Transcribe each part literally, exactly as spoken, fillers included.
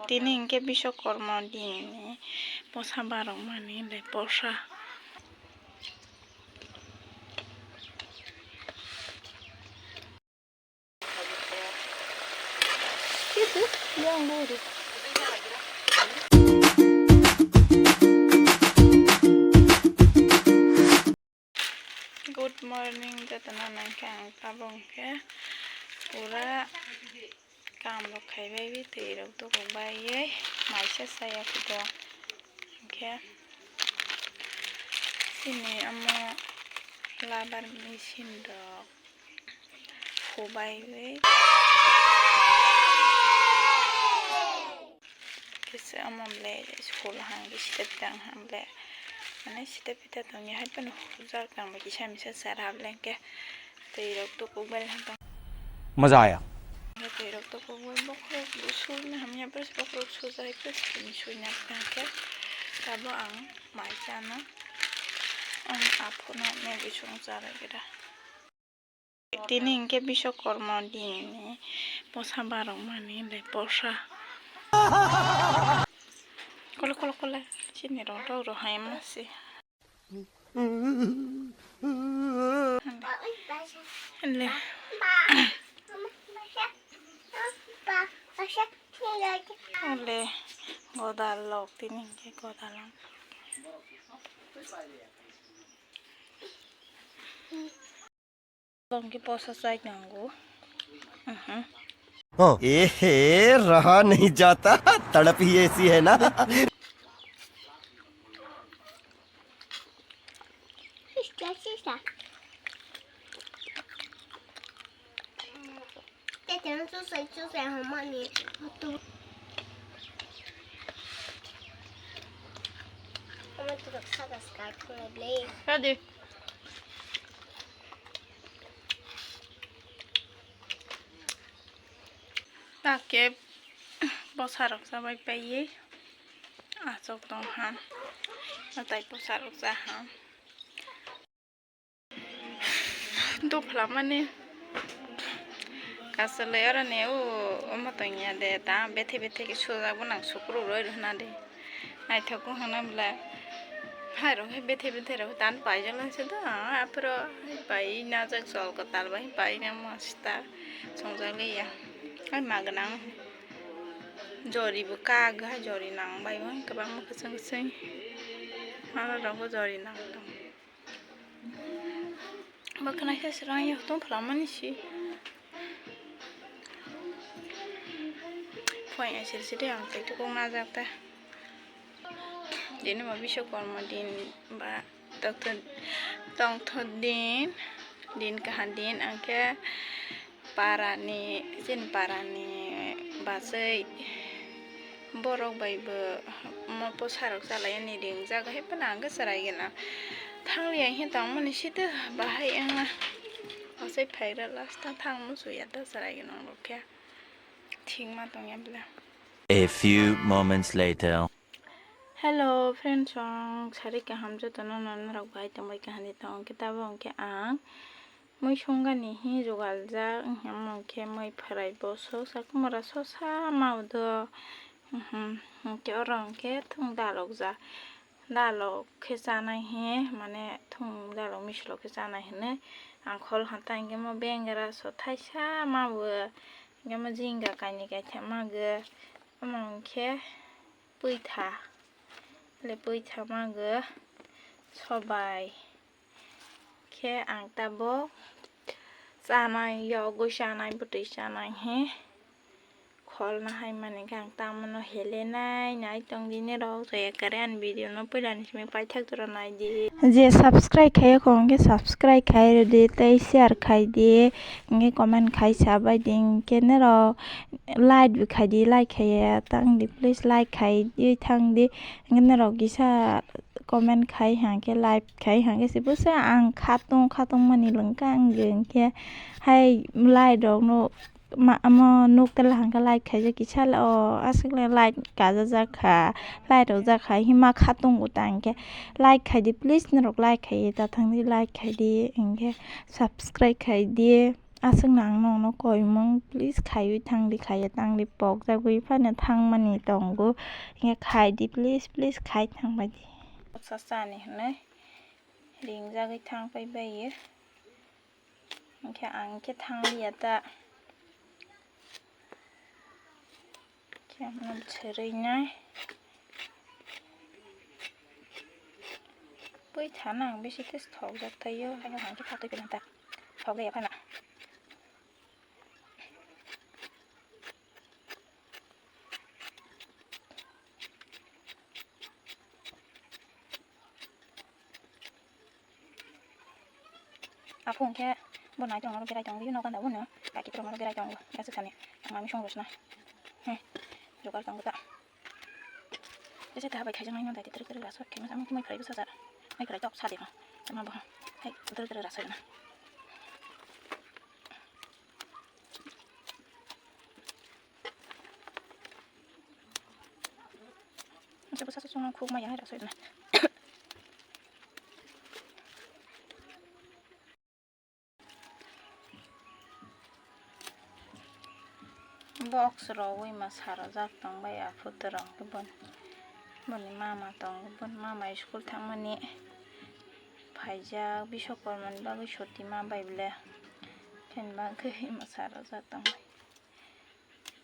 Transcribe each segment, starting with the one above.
Tini hwnkhe Biswakarma dinni posa barokmani le posa. Good morning, jotono nangkhe ang tabok hwnkhe pura kam rok khaibai twi rok tubu baiwi maisa saya kudo hwnkhe chini omo labar machine rok phubaiwi. Kisa omo le school hang kisa tang ham le, mane sita pita tong ya hai pano hujak tang ba kisa misa sar hab le ke tei rok to kok bel hang tang. Maza aya. Tei rok to kok bel bokhorok busul na ham ya pres bokhorok suja hai pres kini sui nak tang ke. Tabo ang mai chana, ang apho no me bisung chara kira. Tini hwnkhe Biswakarma dinni posa barokmani le posa. Kole, kole, kole. Chini rong rok rohai ma se. Le. Le. Godal lok tini hwnkhe godal lok. Bongki posa chai nango. Mhm. Oh. ए हे, रहा नहीं जाता, तड़प ही ऐसी है ना। Sisa, sisa. Tete no susai, susai, homani. Homani tu saka saka kule ble. Hadi. Take bwsarok chabai paiwi achuk tong ha, tei bwsarok cha ha. Dopla mani kasalai oro ni o omo tong ya de ta bethe bethe ke sujak bo nang sukru roi rw hwna de. Naithok wng hwnna bwle. Hai rok hai bethe bethe rok tan paijak lai se do. Aphuru hai pai najak jol kwtal bai pai na mosta songjak liya. Hai ma gwnang jori bo kag hai jori nang bai bo kwbangma kwchwng kwchwng. Aro rok bo jori nang tong. Bo khwnaisa srang yok tong phalamani si. Phone ya siri siri ang tei tukuk najak ta. Dini bo Biswakarma din ba tongthok, tongthok din, din kaha din angkhe parani, chini parani bachai borok bai bo omo bwsarok chalaini ringjak hai phano ang khe chwrai gana thangliya hinkhe tongmani sitwk bahai wngna bachai phaira last o thang muchungya ta chwrai gana rok khe thikma tongya bwle. A few moments later. Hello friends, ang sari kaham jotono norok bai tongbai kaham di tong khe tabok hwnkhe ang mui songani hi jugaljak, omo hwnkhe mui phwrai bosok, sakhumora sosa ma udo, hwnkhe oro hwnkhe thung dalokjak, dalok khe chanai hi, mane thung dalok mislok khe chanai hinwi ang khol hata hwnkhe mo bengra so thaisa ma bo, hwnkhe mo jinga kainwi kaitham ma bo, omo hwnkhe pwitha, le pwitha ma bo sobai. Khe ang tabok chanai, yogwi chanai, bwtwi chanai he kholna hai mani khe ang tamano helenai nai tong di nirok, to ekkere ani video no puilani simi paithak jora nai di. Je subscribe khaiya kho hwnkhe subscribe khai rw di tei share khai di, hwnkhe comment khai sa bai di, hwnkhe nirok like bo khai di, like khaiya tang di please, like khai di thang di, hwnkhe nirok kisa comment khai hwnkhe, like khai hwnkhe se bwsa ang khatung khatung mani lwngkha ang hwnkhe hai like rok no ma, omo nuk tela hwnkhe like khaijak kisa le o aswk le like kajajak kha, like rok jak kha hima khatung uta hwnkhe like khai di please, norok like khai ta thang di, like khai di hwnkhe subscribe khai di. Aswkno ang nokno koimung, please khaiwi thangdi, khaiya tangdi, pokjagwi phano thangmani tongo. Hinkhe khaidi, please, please khai thangbaidi. Bwsa chani hwnwi ringjagwi thangpai baio. Hinkhe ang khe thangliya ta. Khe ang no chwrwi nai. Bui thana ang bisi khe thokjak thaio. Ang khe thok twi phano ta. Thok ya phano. Aphung khe bo nai tongma rok berai tongo, bini nogo gana bono kaki rok berai tongo, aswk sani mami song rwsna. Hmm, jogar tongo ta. Jese ta bai khaijak nai no dai twrwk twrwk rasoi khe masa mui phrai bwsa ja. Mai phrai tok sa de no. Tama bo. Hai twrwk twrwk rasoi na. Asa bwsa song khuk maya hai rasoi na. Box rogwi mwsa rwjak tongbai aphuru rok boni, boni mama tongo, boni mama school thangmani phaijak, Biswakarma ni bagwi chuti ma bai bole, khen bagwi mwsa rwjak tongbai.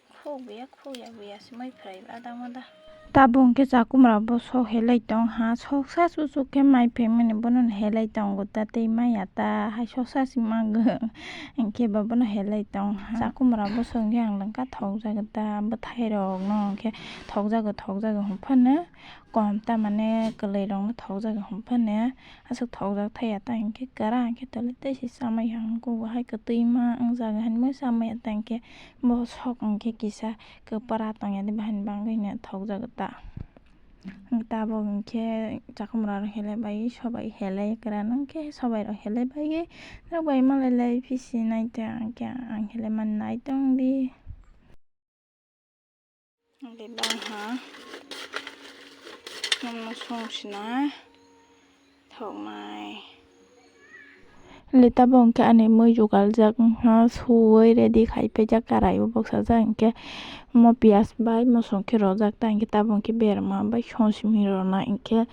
Khuk buya, khuk ya buya se mai phrai adang oda. Tabuk hwnkhe chakumra bo sok helai tong ha, sok sa susuk khe mai phaimani bono helai tongo ta tei maya ta hai sok sa si mago. Hinkhe bo bono helai tong ha. Chakumra bo sok hwnkhe ang langka thokjagwi ta bwthai rok no hinkhe thokjago, thokjago hwnphano kom ta mane kwlwi rok no thokjago hwnphano. Aswk thokjak thaya ta hinkhe kwrang khe tole tei se chamai ya wngkuk bo hai kwtwi ma wngjago hinwi chamai ya ta hinkhe bo sok hinkhe kisa kwpra tongya de bahai ni bagwi no thokjago ta. Tabuk hinkhe chakumra rok helai bai sobai helai kwran hinkhe sobai rok helai bai norok bai malai lai pisi nai ta hinkhe ang helai mani nai tong di. Bebak ha. Nono song sina thoknai. Lita bo hwnkhe ani mui jugaljak wngkha, suwui ready khai paijak, karai o bwsajak hinkhe omo piyaj bai mosong khe rojak ta hinkhe tabuk hinkhe berma bai song simi rwna hinkhe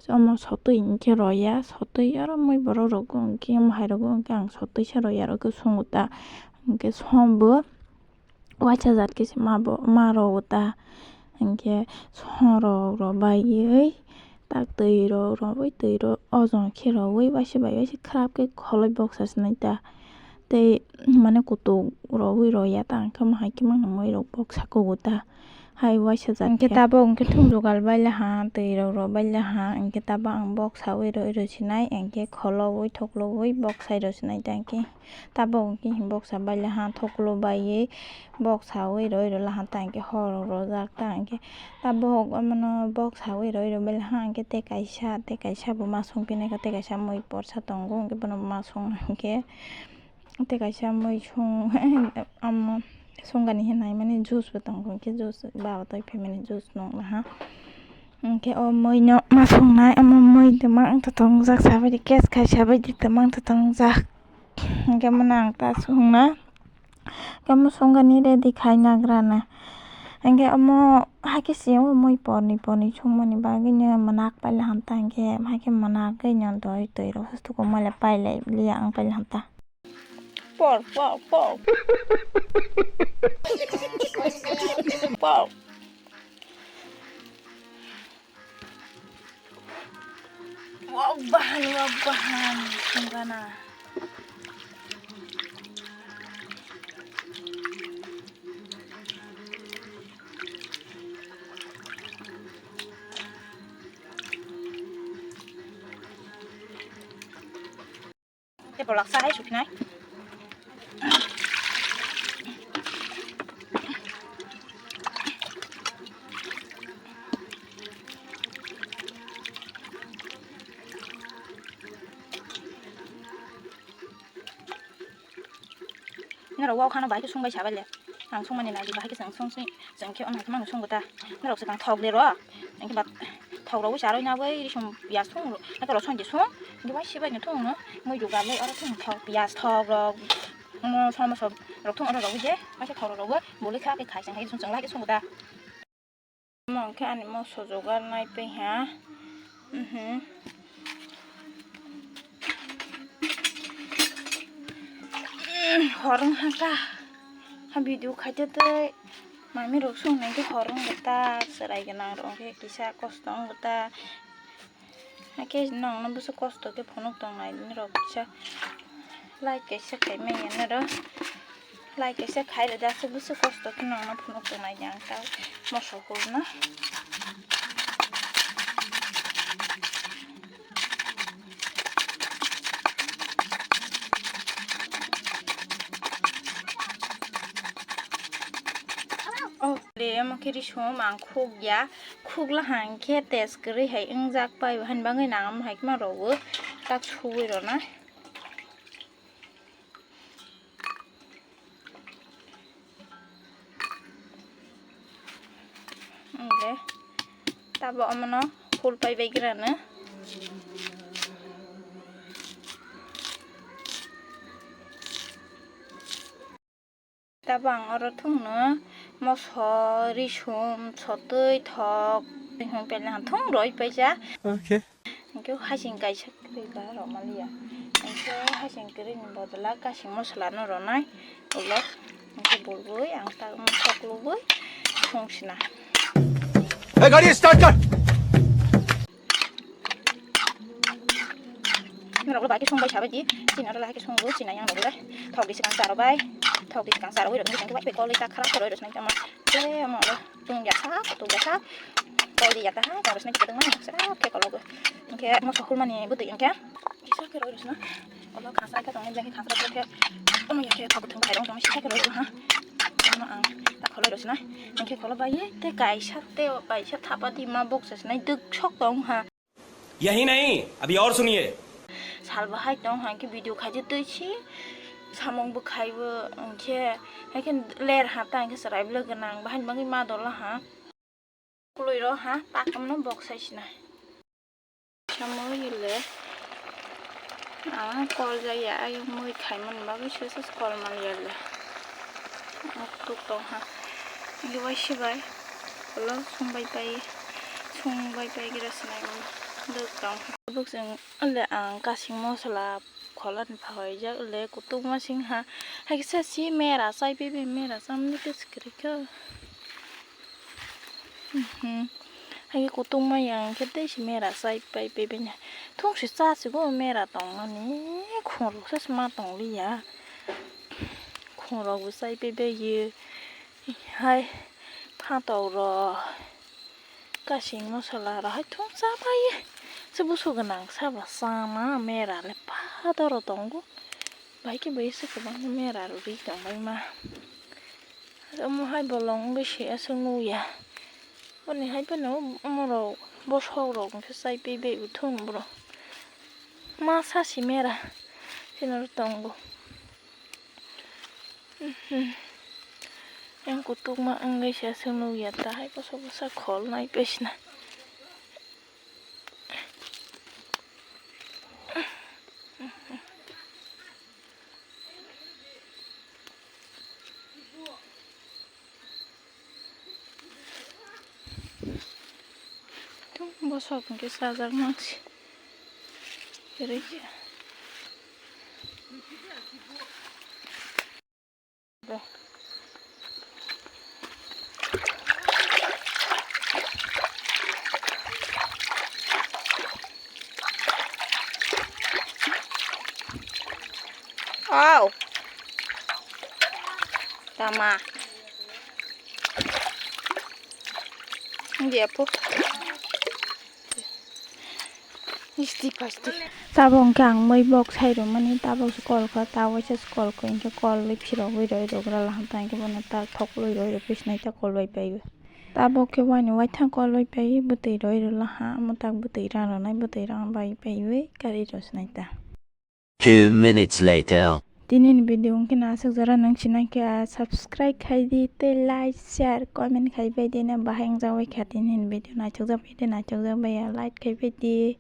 omo sotwi hinkhe rwya, sotwi oro mui borok rogo hinkhe omo hai rogo hinkhe ang sotwi se rwya aro khe songo ta hinkhe som bo. Waisa jat khe se ma bo, ma rw ta, hinkhe song rok rw baiwi tak twi rok rwwi twi rok ojom khe rwwi waisa bai waisa khrap khe kholoi boksa sinai ta. Tei mane kutuk rwwi rwya ta, hinkhe omo hai khe mano mui rok boksa kugo ta. Hai waisa jat hinkhe tabuk hinkhe thung jugal bai laha, twi rok rw bai laha, hinkhe tabuk ang boksawi rw rw sinai, hinkhe kholowi thoklowi boksai rw sinai ta hinkhe. Tabuk hwnkhe boksa bai laha thoklo baiwi boksawi roi rw laha ta hinkhe hor rok rojak ta hinkhe tabuk omono boksawi roi rw bai laha hinkhe tei kaisa tei kaisa bo ma song phinai kha tei kaisa mui porsa tongo hinkhe bono ma song hinkhe tei kaisa mui song omo songani hinwi naimani juice bo tongo hinkhe juice baba toi phaimani juice nung laha hinkhe o mui no ma songnai omo mui twmang tongthok wngjak sabaidi case khai sabaidi twmang tongthok wngjak. Hinkhe omo no ang ta songna, hinkhe omo songani ready khai nagrana. Hinkhe omo haikhe se o mui porni porni songmani bagwino mwnak paila hamta hinkhe, haikhe mwnagwino doi twi rok se tuku mole pailai liya ang paila hamta. Por, por, por. Por. Wah, bahan, wah, bahan. Sungkana. Tei bolak sa hai sukhinai. Norok wao khano bahai khe songbai sabai le. Ang songmani nai di bahai khe chwng song swi, chwng khe ono khe mano songo ta. Norok swkang thok de ro. Hinkhe ba thok rogwi charwi nabwi risum piyaj thung ro. Nokhe rosong de song. Hinkhe bai sibai no thung no. Mui jugar lai oro thung thok piyaj thok rok. Omo somoso rok thung oro rogwi je, kaisa thoro rogwi boli kha khe khai chwng hai chwng lai khe sungo da. Omo hwnkhe ani moso jogar nai paiha. Mhm. Hor wngkha ta. Ha video khaite tei mami rok song nai khe hor wngkha ta, chwrai gwnang rok khe kisa kosto wngkha ta. Hakhe nongno bwswk kosto khe phunuk tongnai nini rok kisa like kaisa khaimanya noro. Like kaisa khairwdi, aswk bwswk kosto khe nongno phunuk tongnai ang ta moso hurna. Oh, le omo khe risum ang khukya. Khukla hang khe test kwrwi hai wngjak pai, haini bagwi nang omo hai khe ma rw-o, tak suwi rwnai. Hwnkhe tabo omono hul pai bai grano. Tabo ang oro thungno moso, risum, sotwi, thok, risum pele han thung roi paisa. Okay. Hwnkhe hasing kaisa kwrwi ka rok maliya. Hwnkhe hasing kwrwini bodol o kasing mosola no rwnai ulo. Hwnkhe bulbui ang tak moso kulubui thung sina. Hey, gari start kar. Norok bo bahai khe song bai sabai di. Chini oro lahai khe songo, chini yang rok le. Thok di swkang cha rw bai. Thok di swkang cha rw bai rok ni swkang bai kol ta khara khoro rw swkang tamo. Te amo oro tung ya sa, tung ya sa. Kol di ya ta ha, kol rw swkang tong ma sa khe kol go. Hwnkhe mo sokul mani bwtwi hwnkhe. Kisa khe rw rw swkang. Kol khasra khe tong ni jang khasra khe. Omo ya khe thok thung bai rong tong sisa khe rw ha. Ano ang ta kol rw swkang. Hwnkhe kol bai te kaisa te kaisa thapa di ma bok sa swkang duk sok tong ha. यही नहीं, अभी और सुनिए। Sal bahai tong hwnkhe video khaidi twi si samung bwkhaibo hwnkhe, haikhe ler ha ta hwnkhe chwrai bwlai gwnang bahai bagwi ma dol ha. Kwlwi ro ha takhumno bok sai sinai. Samung ile ang kol jaya ayung mui khaimani bagwi se se kol maliya le. Tuk tong ha. Liwai sibai. Ulo sungbai pai, sungbai pai gira sinai mano. Duk tong. Buk chwng le ang kasing mosola khola ni pha hoi jak le kutuk ma sing ha. Hai kisa si mera chai pibi mera chamni ke sikri kho. Mhm. Hai kutuk ma yang khe tei si mera chai pai pibi na. Thung si cha si go mera tong mani khoro se ma tong liya. Khoro bo chai pibi ye. Hai phatok rok, kasing mosola rok hai thung cha pai. Se busu gwnang saba chama mera le pha doro tongo. Bai khe bai se kwbangma mera rok ri tong bai ma. Omo hai bolong wngwi se aswk nukya. Boni hai phano omo rok bosok rok hwnkhe chai pai bai thung borok. Ma sa si mera sino tongo. Yang kutuk ma wngwi se aswk nukya ta hai kosa kosa khol nai pesina. Bosok hwnkhe chajak nang si. Kwrwi khe. Aw. Tama. Dia po. Isti pasti. Tabok hwnkhe ang mui bok sai rwmani, tabok se kol kha, ta waisa se kol kha, hwnkhe kol bai phirogwi roi rwgra laham ta, hwnkhe bono ta thoklwi roi rw phisnai ta kol bai paiwi. Tabok khe waini waithang kol bai paiwi bwtwi roi rw laha, mwtak bwtwi rang rwnai, bwtwi rang bai paiwi karwi rw sinai ta. Two minutes later. Tini ni video wngkhe na aswk jora nang sinai khe, ah, subscribe khai di tei like, share, comment khai bai di na bahai wngjawi kha tini ni video naithokjak bai di naithokjak bai ya like khai bai di.